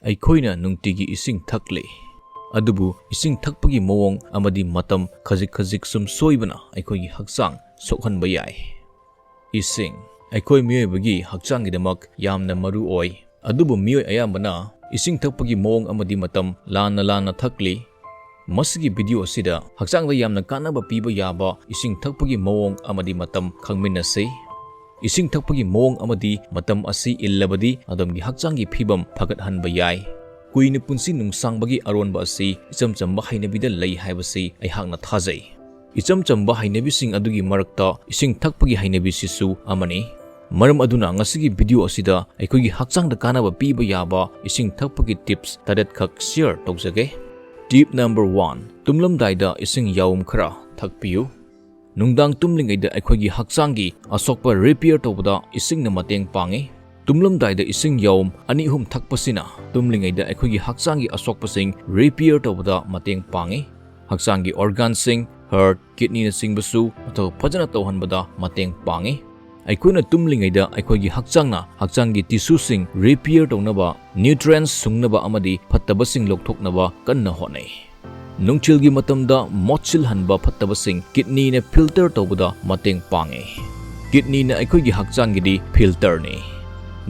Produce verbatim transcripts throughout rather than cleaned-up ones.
ꯑꯩꯈꯣꯏꯅ ꯅꯨꯡꯇꯤꯒꯤ ꯏꯁꯤꯡ ꯊꯛꯂꯤ, ꯑꯗꯨꯕꯨ ꯏꯁꯤꯡ ꯊꯛꯄꯒꯤ ꯃꯑꯣꯡ ꯑꯃꯗꯤ ꯃꯇꯝ ꯈꯖꯤꯛ ꯈꯖꯤꯛ ꯁꯨꯝ ꯁꯣꯏꯕꯅ ꯑꯩꯈꯣꯏꯒꯤ ꯍꯛꯆꯥꯡ ꯁꯣꯛꯍꯟꯕ ꯌꯥꯏ꯫ ꯏꯁꯤꯡ ꯑꯩꯈꯣꯏ ꯃꯤꯑꯣꯏꯕꯒꯤ ꯍꯛꯆꯥꯡꯒꯤꯗꯃꯛ ꯌꯥꯝꯅ ꯃꯔꯨ ꯑꯣꯏ, ꯑꯗꯨꯕꯨ ꯃꯤꯑꯣꯏ ꯑꯌꯥꯝꯕꯅ ꯏꯁꯤꯡ ꯊꯛꯄꯒꯤ ꯃꯑꯣꯡ ꯑꯃꯗꯤ ꯃꯇꯝ ꯂꯥꯟꯅ ꯂꯥꯟꯅ ꯊꯛꯂꯤ꯫ ꯃꯁꯤꯒꯤ ꯚꯤꯗꯤꯑꯣ ꯑꯁꯤꯗ ꯍꯛꯆꯥꯡꯗ ꯌꯥꯝꯅ ꯀꯥꯟꯅꯕ ꯄꯤꯕ ꯌꯥꯕ ꯏꯁꯤꯡ ꯊꯛꯄꯒꯤ ꯃꯑꯣꯡ ꯑꯃꯗꯤ ꯃꯇꯝ ꯈꯪꯃꯤꯟꯅꯁꯤ꯫ ꯏꯁꯤꯡ ꯊꯛꯄꯒꯤ ꯃꯑꯣꯡ ꯑꯃꯗꯤ ꯃꯇꯝ ꯑꯁꯤ ꯏꯜꯂꯕꯗꯤ ꯑꯗꯣꯝꯒꯤ ꯍꯛꯆꯥꯡꯒꯤ ꯐꯤꯕꯝ ꯐꯒꯠꯍꯟꯕ ꯌꯥꯏ꯫ ꯀꯨꯏꯅ ꯄꯨꯟꯁꯤ ꯅꯨꯡꯁꯥꯡꯕꯒꯤ ꯑꯔꯣꯟꯕ ꯑꯁꯤ ꯏꯆꯝ ꯆꯝꯕ ꯍꯩꯅꯕꯤꯗ ꯂꯩ ꯍꯥꯏꯕꯁꯤ ꯑꯩꯍꯥꯛꯅ ꯊꯥꯖꯩ꯫ ꯏꯆꯝ ꯆꯝꯕ ꯍꯩꯅꯕꯤꯁꯤꯡ ꯑꯗꯨꯒꯤ ꯃꯔꯛꯇ ꯏꯁꯤꯡ ꯊꯛꯄꯒꯤ ꯍꯩꯅꯕꯤꯁꯤꯁꯨ ꯑꯃꯅꯤ꯫ ꯃꯔꯝ ꯑꯗꯨꯅ ꯉꯁꯤꯒꯤ ꯚꯤꯗꯤꯑꯣ ꯑꯁꯤꯗ ꯑꯩꯈꯣꯏꯒꯤ ꯍꯛꯆꯥꯡꯗ ꯀꯥꯟꯅꯕ ꯄꯤꯕ ꯌꯥꯕ ꯏꯁꯤꯡ ꯊꯛꯄꯒꯤ ꯇꯤꯞꯁ ꯇꯔꯦꯠꯈꯛ ꯁꯤꯌꯔ ꯇꯧꯖꯒꯦ꯫ ꯇꯤꯞ ꯅꯝꯕꯔ ꯋꯥꯟ, ꯇꯨꯝꯂꯝꯗꯥꯏꯗ ꯏꯁꯤꯡ ꯌꯥꯎꯝ ꯈꯔ ꯊꯛꯄꯤꯌꯨ꯫ ꯅꯨꯡꯗꯥꯡ ꯇꯨꯝꯂꯤꯉꯩꯗ ꯑꯩꯈꯣꯏꯒꯤ ꯍꯛꯆꯥꯡꯒꯤ ꯑꯁꯣꯛꯄ ꯔꯤꯄꯤꯌꯔ ꯇꯧꯕꯗ ꯏꯁꯤꯡꯅ ꯃꯇꯦꯡ ꯄꯥꯡꯏ꯫ ꯇꯨꯝꯂꯝꯗꯥꯏꯗ ꯏꯁꯤꯡ ꯌꯥꯎꯝ ꯑꯅꯤ ꯑꯍꯨꯝ ꯊꯛꯄꯁꯤꯅ ꯇꯨꯝꯂꯤꯉꯩꯗ ꯑꯩꯈꯣꯏꯒꯤ ꯍꯛꯆꯥꯡꯒꯤ ꯑꯁꯣꯛꯄꯁꯤꯡ ꯔꯤꯄꯤꯌꯔ ꯇꯧꯕꯗ ꯃꯇꯦꯡ ꯄꯥꯡꯏ꯫ ꯍꯛꯆꯥꯡꯒꯤ ꯑꯣꯔꯒꯥꯟꯁꯤꯡ, ꯍꯥꯔꯠ, ꯀꯤꯗꯅꯤꯅꯆꯤꯡꯕꯁꯨ ꯃꯊꯧ ꯐꯖꯅ ꯇꯧꯍꯟꯕꯗ ꯃꯇꯦꯡ ꯄꯥꯡꯏ꯫ ꯑꯩꯈꯣꯏꯅ ꯇꯨꯝꯂꯤꯉꯩꯗ ꯑꯩꯈꯣꯏꯒꯤ ꯍꯛꯆꯥꯡꯅ ꯍꯛꯆꯥꯡꯒꯤ ꯇꯤꯁꯨꯁꯤꯡ ꯔꯤꯄꯤꯌꯔ ꯇꯧꯅꯕ, ꯅ꯭ꯌꯨꯇ꯭ꯔꯤꯌꯦꯟꯠꯁ ꯁꯨꯡꯅꯕ ꯑꯃꯗꯤ ꯐꯠꯇꯕꯁꯤꯡ ꯂꯧꯊꯣꯛꯅꯕ ꯀꯟꯅ ꯍꯣꯠꯅꯩ꯫ ꯅꯨꯡꯊꯤꯜꯒꯤ ꯃꯇꯝꯗ ꯃꯣꯠꯁꯤꯜꯍꯟꯕ ꯐꯠꯇꯕꯁꯤꯡ ꯀꯤꯗꯅꯤꯅ ꯐꯤꯜꯇꯔ ꯇꯧꯕꯗ ꯃꯇꯦꯡ ꯄꯥꯡꯏ꯫ ꯀꯤꯗꯅꯤꯅ ꯑꯩꯈꯣꯏꯒꯤ ꯍꯛꯆꯥꯡꯒꯤꯗꯤ ꯐꯤꯜꯇꯔꯅꯤ꯫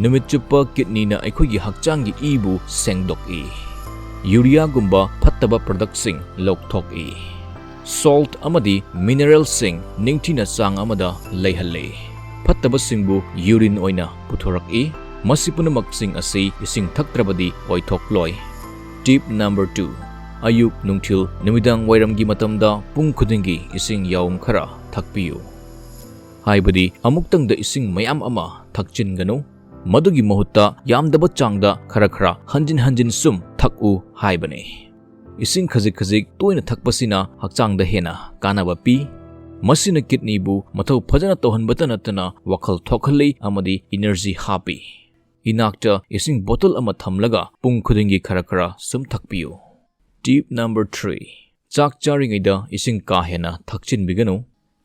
ꯅꯨꯃꯤꯠ ꯆꯨꯞꯄ ꯀꯤꯗꯅꯤꯅ ꯑꯩꯈꯣꯏꯒꯤ ꯍꯛꯆꯥꯡꯒꯤ ꯏꯕꯨ ꯁꯦꯡꯗꯣꯛꯏ꯫ ꯌꯨꯔꯤꯌꯥꯒꯨꯝꯕ ꯐꯠꯇꯕ ꯄ꯭ꯔꯗꯛꯁꯤꯡ ꯂꯧꯊꯣꯛꯏ꯫ ꯁꯣꯜꯠ ꯑꯃꯗꯤ ꯃꯤꯅꯔꯦꯜꯁꯤꯡ ꯅꯤꯡꯊꯤꯅ ꯆꯥꯡ ꯑꯃꯗ ꯂꯩꯍꯜꯂꯤ꯫ ꯐꯠꯇꯕꯁꯤꯡꯕꯨ ꯌꯨꯔꯤꯟ ꯑꯣꯏꯅ ꯄꯨꯊꯣꯔꯛꯏ꯫ ꯃꯁꯤ ꯄꯨꯝꯅꯃꯛꯁꯤꯡ ꯑꯁꯤ ꯏꯁꯤꯡ ꯊꯛꯇ꯭ꯔꯕꯗꯤ ꯑꯣꯏꯊꯣꯛꯂꯣꯏ꯫ ꯇꯤꯞ ꯅꯝꯕꯔ ꯇꯨ, ꯑꯌꯨꯛ, ꯅꯨꯡꯊꯤꯜ, ꯅꯨꯃꯤꯗꯥꯡ ꯋꯥꯏꯔꯝꯒꯤ ꯃꯇꯝꯗ ꯄꯨꯡ ꯈꯨꯗꯤꯡꯒꯤ ꯏꯁꯤꯡ ꯌꯥꯎꯝ ꯈꯔ ꯊꯛꯄꯤꯌꯨ꯫ ꯍꯥꯏꯕꯗꯤ ꯑꯃꯨꯛꯇꯪꯗ ꯏꯁꯤꯡ ꯃꯌꯥꯝ ꯑꯃ ꯊꯛꯆꯤꯟꯒꯅꯨ꯫ ꯃꯗꯨꯒꯤ ꯃꯍꯨꯠꯇ ꯌꯥꯝꯗꯕ ꯆꯥꯡꯗ ꯈꯔ ꯈꯔ ꯍꯟꯖꯤꯟ ꯍꯟꯖꯤꯟ ꯁꯨꯝ ꯊꯛꯎ ꯍꯥꯏꯕꯅꯤ꯫ ꯏꯁꯤꯡ ꯈꯖꯤꯛ ꯈꯖꯤꯛ ꯇꯣꯏꯅ ꯊꯛꯄꯁꯤꯅ ꯍꯛꯆꯥꯡꯗ ꯍꯦꯟꯅ ꯀꯥꯟꯅꯕ ꯄꯤ꯫ ꯃꯁꯤꯅ ꯀꯤꯗꯅꯤꯕꯨ ꯃꯊꯧ ꯐꯖꯅ ꯇꯧꯍꯟꯕꯇ ꯅꯠꯇꯅ ꯋꯥꯈꯜ ꯊꯣꯛꯍꯜꯂꯤ ꯑꯃꯗꯤ ꯏꯅꯔꯖꯤ ꯍꯥꯞꯄꯤ꯫ ꯏꯅꯥꯛꯇ ꯏꯁꯤꯡ ꯕꯣꯇꯜ ꯑꯃ ꯊꯝꯂꯒ ꯄꯨꯡ ꯈꯨꯗꯤꯡꯒꯤ ꯈꯔ ꯈꯔ ꯁꯨꯝ ꯊꯛꯄꯤꯌꯨ꯫ ꯇꯤꯞ ꯅꯝꯕꯔ ꯊ꯭ꯔꯤ, ꯆꯥꯛ ꯆꯥꯔꯤꯉꯩꯗ ꯏꯁꯤꯡ ꯀꯥ ꯍꯦꯟꯅ ꯊꯛꯆꯤꯟꯕꯤꯒꯅꯨ꯫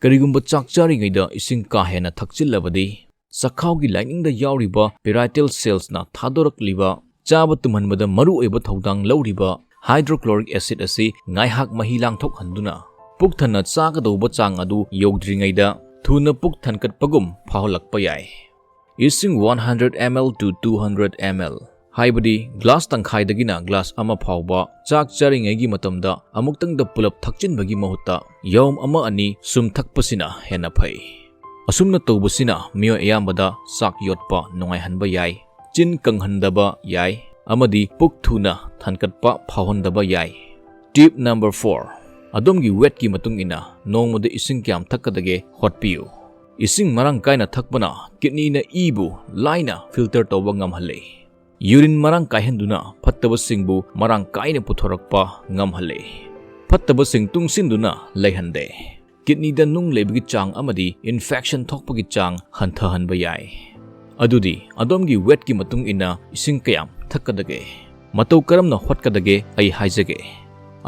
ꯀꯔꯤꯒꯨꯝꯕ ꯆꯥꯛ ꯆꯥꯔꯤꯉꯩꯗ ꯏꯁꯤꯡ ꯀꯥ ꯍꯦꯟꯅ ꯊꯛꯆꯤꯜꯂꯕꯗꯤ, ꯆꯈꯥꯎꯒꯤ ꯂꯥꯏꯅꯤꯡꯗ ꯌꯥꯎꯔꯤꯕ ꯄꯦꯔꯥꯏꯇꯦꯜ ꯁꯦꯜꯁꯅ ꯊꯥꯗꯣꯔꯛꯂꯤꯕ ꯆꯥꯕ ꯇꯨꯝꯍꯟꯕꯗ ꯃꯔꯨꯑꯣꯏꯕ ꯊꯧꯗꯥꯡ ꯂꯧꯔꯤꯕ hydrochloric acid ꯑꯁꯤ ꯉꯥꯏꯍꯥꯛ ꯃꯍꯤ ꯂꯥꯡꯊꯣꯛꯍꯟꯗꯨꯅ ꯄꯨꯛ ꯊꯟꯅ ꯆꯥꯒꯗꯧꯕ ꯆꯥꯡ ꯑꯗꯨ ꯌꯧꯗ꯭ꯔꯤꯉꯩꯗ ꯊꯨꯅ ꯄꯨꯛ ꯊꯟꯒꯠꯄꯒꯨꯝ ꯐꯥꯎꯍꯜꯂꯛꯄ ꯌꯥꯏ꯫ ꯏꯁꯤꯡ one hundred ml to two hundred ml, ꯍꯥꯏꯕꯗꯤ ꯒ꯭ꯂꯥꯁ ꯇꯪꯈꯥꯏꯗꯒꯤꯅ ꯒ꯭ꯂꯥꯁ ꯑꯃ ꯐꯥꯎꯕ ꯆꯥꯛ ꯆꯥꯔꯤꯉꯩꯒꯤ ꯃꯇꯝꯗ ꯑꯃꯨꯛꯇꯪꯗ ꯄꯨꯂꯞ ꯊꯛꯆꯤꯟꯕꯒꯤ ꯃꯍꯨꯠꯇ ꯌꯥꯎꯝ ꯑꯃ ꯑꯅꯤ ꯁꯨꯝ ꯊꯛꯄꯁꯤꯅ ꯍꯦꯟꯅ ꯐꯩ꯫ ꯑꯁꯨꯝꯅ ꯇꯧꯕꯁꯤꯅ ꯃꯤꯑꯣꯏ ꯑꯌꯥꯝꯕꯗ ꯆꯥꯛ ꯌꯣꯠꯄ ꯅꯨꯡꯉꯥꯏꯍꯟꯕ ꯌꯥꯏ, ꯆꯤꯟ ꯀꯪꯍꯟꯗꯕ ꯌꯥꯏ, ꯑꯃꯗꯤ ꯄꯨꯛ ꯊꯨꯅ ꯊꯟꯒꯠꯄ ꯐꯥꯎꯍꯟꯗꯕ ꯌꯥꯏ꯫ Tip number four, ꯑꯗꯣꯝꯒꯤ ꯋꯦꯠꯀꯤ ꯃꯇꯨꯡ ꯏꯟꯅ ꯅꯣꯡꯃꯗ ꯏꯁꯤꯡ ꯀꯌꯥꯝ ꯊꯛꯀꯗꯒꯦ ꯍꯣꯠꯄꯤꯌꯨ꯫ ꯏꯁꯤꯡ ꯃꯔꯥꯡ ꯀꯥꯏꯅ ꯊꯛꯄꯅ ꯀꯤꯗꯅꯤꯅ ꯏꯕꯨ ꯂꯥꯏꯅ ꯐꯤꯜꯇꯔ ꯇꯧꯕ ꯉꯝꯍꯜꯂꯤ꯫ ꯌꯨꯔꯤꯟ ꯃꯔꯥꯡ ꯀꯥꯏꯍꯟꯗꯨꯅ ꯐꯠꯇꯕꯁꯤꯡꯕꯨ ꯃꯔꯥꯡ ꯀꯥꯏꯅ ꯄꯨꯊꯣꯔꯛꯄ ꯉꯝꯍꯜꯂꯤ꯫ ꯐꯠꯇꯕꯁꯤꯡ ꯇꯨꯡꯁꯤꯟꯗꯨꯅ ꯂꯩꯍꯟꯗꯦ꯫ ꯀꯤꯗꯅꯤꯗ ꯅꯨꯡ ꯂꯩꯕꯒꯤ ꯆꯥꯡ ꯑꯃꯗꯤ ꯏꯟꯐꯦꯛꯁꯟ ꯊꯣꯛꯄꯒꯤ ꯆꯥꯡ ꯍꯟꯊꯍꯟꯕ ꯌꯥꯏ꯫ ꯑꯗꯨꯗꯤ ꯑꯗꯣꯝꯒꯤ ꯋꯦꯠꯀꯤ ꯃꯇꯨꯡ ꯏꯟꯅ ꯏꯁꯤꯡ ꯀꯌꯥꯝ ꯊꯛꯀꯗꯒꯦ? ꯃꯇꯧ ꯀꯔꯝꯅ ꯍꯣꯠꯀꯗꯒꯦ ꯑꯩ ꯍꯥꯏꯖꯒꯦ꯫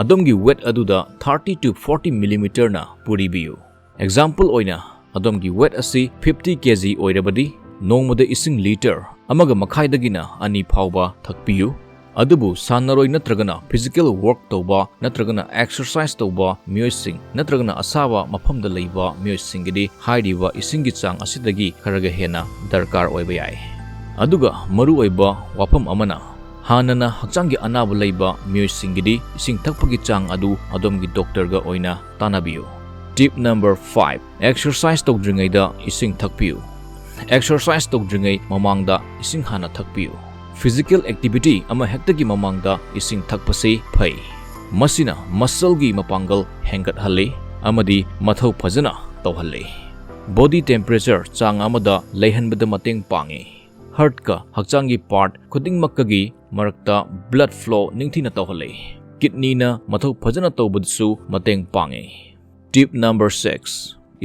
ꯑꯗꯣꯝꯒꯤ ꯋꯦꯠ ꯑꯗꯨꯗ thirty to forty millimeterꯅ ꯄꯨꯔꯤꯕꯤꯌꯨ꯫ ꯑꯦꯛꯖꯥꯝꯄꯜ ꯑꯣꯏꯅ, ꯑꯗꯣꯝꯒꯤ ꯋꯦꯠ ꯑꯁꯤ fifty kg ꯑꯣꯏꯔꯕꯗꯤ, ꯅꯣꯡꯃꯗ ꯏꯁꯤꯡ ꯂꯤꯇꯔ ꯑꯃꯒ ꯃꯈꯥꯏꯗꯒꯤꯅ ꯑꯅꯤ ꯐꯥꯎꯕ ꯊꯛꯄꯤꯌꯨ꯫ ꯑꯗꯨꯕꯨ ꯁꯥꯟꯅꯔꯣꯏ ꯅꯠꯇ꯭ꯔꯒꯅ ꯐꯤꯖꯤꯀꯦꯜ ꯋꯥꯔꯛ ꯇꯧꯕ ꯅꯠꯇ꯭ꯔꯒꯅ ꯑꯦꯛꯁꯔꯁꯥꯏꯁ ꯇꯧꯕ ꯃꯤꯑꯣꯏꯁꯤꯡ ꯅꯠꯇ꯭ꯔꯒꯅ ꯑꯁꯥꯕ ꯃꯐꯝꯗ ꯂꯩꯕ ꯃꯤꯑꯣꯏꯁꯤꯡꯒꯤꯗꯤ ꯍꯥꯏꯔꯤꯕ ꯏꯁꯤꯡꯒꯤ ꯆꯥꯡ ꯑꯁꯤꯗꯒꯤ ꯈꯔꯒ ꯍꯦꯟꯅ ꯗꯔꯀꯥꯔ ꯑꯣꯏꯕ ꯌꯥꯏ꯫ ꯑꯗꯨꯒ ꯃꯔꯨꯑꯣꯏꯕ ꯋꯥꯐꯝ ꯑꯃꯅ, ꯍꯥꯟꯅꯅ ꯍꯛꯆꯥꯡꯒꯤ ꯑꯅꯥꯕ ꯂꯩꯕ ꯃꯤꯑꯣꯏꯁꯤꯡꯒꯤꯗꯤ ꯏꯁꯤꯡ ꯊꯛꯄꯒꯤ ꯆꯥꯡ ꯑꯗꯨ ꯑꯗꯣꯝꯒꯤ ꯗꯣꯛꯇꯔꯒ ꯑꯣꯏꯅ ꯇꯥꯟꯅꯕꯤꯌꯨ꯫ Tip number five, ꯑꯦꯛꯁꯔꯁꯥꯏꯁ ꯇꯧꯗ꯭ꯔꯤꯉꯩꯗ ꯏꯁꯤꯡ ꯊꯛꯄꯤꯌꯨ꯫ ꯑꯦꯛꯁꯔꯁꯥꯏꯁ ꯇꯧꯗ꯭ꯔꯤꯉꯩ ꯃꯃꯥꯡꯗ ꯏꯁꯤꯡ ꯍꯥꯟꯅ ꯊꯛꯄꯤꯌꯨ꯫ ꯐꯤꯖꯤꯀꯦꯜ ꯑꯦꯛꯇꯤꯚꯤꯇꯤ ꯑꯃꯍꯦꯛꯇꯒꯤ ꯃꯃꯥꯡꯗ ꯏꯁꯤꯡ ꯊꯛꯄꯁꯤ ꯐꯩ꯫ ꯃꯁꯤꯅ ꯃꯁꯜꯒꯤ ꯃꯄꯥꯡꯒꯜ ꯍꯦꯟꯒꯠꯍꯜꯂꯤ ꯑꯃꯗꯤ ꯃꯊꯧ ꯐꯖꯅ ꯇꯧꯍꯜꯂꯤ꯫ ꯕꯣꯗꯤ ꯇꯦꯝꯄꯔꯦꯆꯔ ꯆꯥꯡ ꯑꯃꯗ ꯂꯩꯍꯟꯕꯗ ꯃꯇꯦꯡ ꯄꯥꯡꯏ꯫ ꯍꯥꯔꯠꯀ ꯍꯛꯆꯥꯡꯒꯤ ꯄꯥꯔꯠ ꯈꯨꯗꯤꯡꯃꯛꯀꯒꯤ ꯃꯔꯛꯇ ꯕ꯭ꯂꯗ ꯐ꯭ꯂꯣ ꯅꯤꯡꯊꯤꯅ ꯇꯧꯍꯜꯂꯤ꯫ ꯀꯤꯗꯅꯤꯅ ꯃꯊꯧ ꯐꯖꯅ ꯇꯧꯕꯗꯁꯨ ꯃꯇꯦꯡ ꯄꯥꯡꯏ꯫ Tip number six,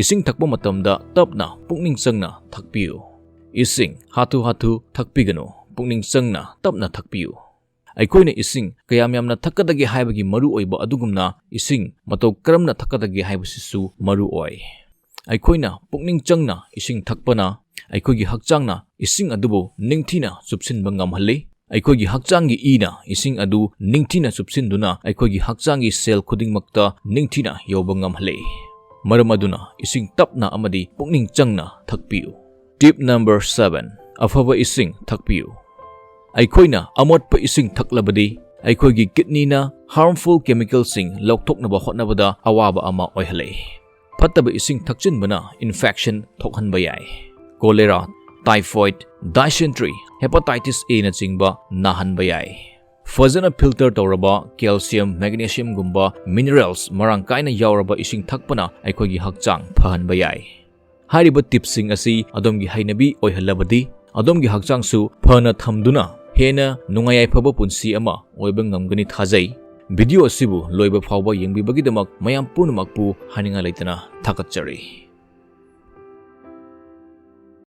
ꯏꯁꯤꯡ ꯊꯛꯄ ꯃꯇꯝꯗ ꯇꯞꯅ ꯄꯨꯛꯅꯤꯡ ꯆꯪꯅ ꯊꯛꯄꯤꯌꯨ꯫ ꯏꯁꯤꯡ ꯍꯥꯊꯨ ꯍꯥꯊꯨ ꯊꯛꯄꯤꯒꯅꯨ, ꯄꯨꯛꯅꯤꯡ ꯆꯪꯅ ꯇꯞꯅ ꯊꯛꯄꯤꯌꯨ꯫ ꯑꯩꯈꯣꯏꯅ ꯏꯁꯤꯡ ꯀꯌꯥꯝ ꯌꯥꯝꯅ ꯊꯛꯀꯗꯒꯦ ꯍꯥꯏꯕꯒꯤ ꯃꯔꯨꯑꯣꯏꯕ ꯑꯗꯨꯒꯨꯝꯅ, ꯏꯁꯤꯡ ꯃꯇꯧ ꯀꯔꯝꯅ ꯊꯛꯀꯗꯒꯦ ꯍꯥꯏꯕꯁꯤꯁꯨ ꯃꯔꯨ ꯑꯣꯏ꯫ ꯑꯩꯈꯣꯏꯅ ꯄꯨꯛꯅꯤꯡ ꯆꯪꯅ ꯏꯁꯤꯡ ꯊꯛꯄꯅ ꯑꯩꯈꯣꯏꯒꯤ ꯍꯛꯆꯥꯡꯅ ꯏꯁꯤꯡ ꯑꯗꯨꯕꯨ ꯅꯤꯡꯊꯤꯅ ꯆꯨꯞꯁꯤꯟꯕ ꯉꯝꯍꯜꯂꯤ꯫ ꯑꯩꯈꯣꯏꯒꯤ ꯍꯛꯆꯥꯡꯒꯤ ꯏꯅ ꯏꯁꯤꯡ ꯑꯗꯨ ꯅꯤꯡꯊꯤꯅ ꯆꯨꯞꯁꯤꯟꯗꯨꯅ ꯑꯩꯈꯣꯏꯒꯤ ꯍꯛꯆꯥꯡꯒꯤ cell ꯈꯨꯗꯤꯡꯃꯛꯇ ꯅꯤꯡꯊꯤꯅ ꯌꯧꯕ ꯉꯝꯍꯜꯂꯤ꯫ ꯃꯔꯝ ꯑꯗꯨꯅ ꯏꯁꯤꯡ ꯇꯞꯅ ꯑꯃꯗꯤ ꯄꯨꯛꯅꯤꯡ ꯆꯪꯅ ꯊꯛꯄꯤꯌꯨ꯫ Tip number seven, ꯑꯐꯕ ꯏꯁꯤꯡ ꯊꯛꯄꯤꯌꯨ꯫ ꯑꯩꯈꯣꯏꯅ ꯑꯃꯣꯠꯄ ꯏꯁꯤꯡ ꯊꯛꯂꯕꯗꯤ ꯑꯩꯈꯣꯏꯒꯤ kidneyꯅ harmful chemicalꯁꯤꯡ ꯂꯧꯊꯣꯛꯅꯕ ꯍꯣꯠꯅꯕꯗ ꯑꯋꯥꯕ ꯑꯃ ꯑꯣꯏꯍꯜꯂꯤ꯫ ꯐꯠꯇꯕ ꯏꯁꯤꯡ ꯊꯛꯆꯤꯟꯕꯅ infection ꯊꯣꯛꯍꯟꯕ ꯌꯥꯏ꯫ Cholera, typhoid, dysentery, hepatitis Aꯅꯆꯤꯡꯕ ꯅꯥꯍꯟꯕ ꯌꯥꯏ꯫ ꯐꯖꯅ filter ꯇꯧꯔꯕ calcium, magnesiumꯒꯨꯝꯕ minerals ꯃꯔꯥꯡ ꯀꯥꯏꯅ ꯌꯥꯎꯔꯕ ꯏꯁꯤꯡ ꯊꯛꯄꯅ ꯑꯩꯈꯣꯏꯒꯤ ꯍꯛꯆꯥꯡ ꯐꯍꯟꯕ ꯌꯥꯏ꯫ ꯍꯥꯏꯔꯤꯕ tipꯁꯤꯡ ꯑꯁꯤ ꯑꯗꯣꯝꯒꯤ ꯍꯩꯅꯕꯤ ꯑꯣꯏꯍꯜꯂꯕꯗꯤ, ꯑꯗꯣꯝꯒꯤ ꯍꯛꯆꯥꯡꯁꯨ ꯐꯅ ꯊꯝꯗꯨꯅ ꯍꯦꯟꯅ ꯅꯨꯡꯉꯥꯏ ꯌꯥꯏꯐꯕ ꯄꯨꯟꯁꯤ ꯑꯃ ꯑꯣꯏꯕ ꯉꯝꯒꯅꯤ ꯊꯥꯖꯩ꯫ Video ꯑꯁꯤꯕꯨ ꯂꯣꯏꯕ ꯐꯥꯎꯕ ꯌꯦꯡꯕꯤꯕꯒꯤꯗꯃꯛ ꯃꯌꯥꯝ ꯄꯨꯝꯅꯃꯛꯄꯨ ꯍꯥꯏꯅꯤꯡꯉꯥꯏ ꯂꯩꯇꯅ ꯊꯥꯒꯠꯆꯔꯤ꯫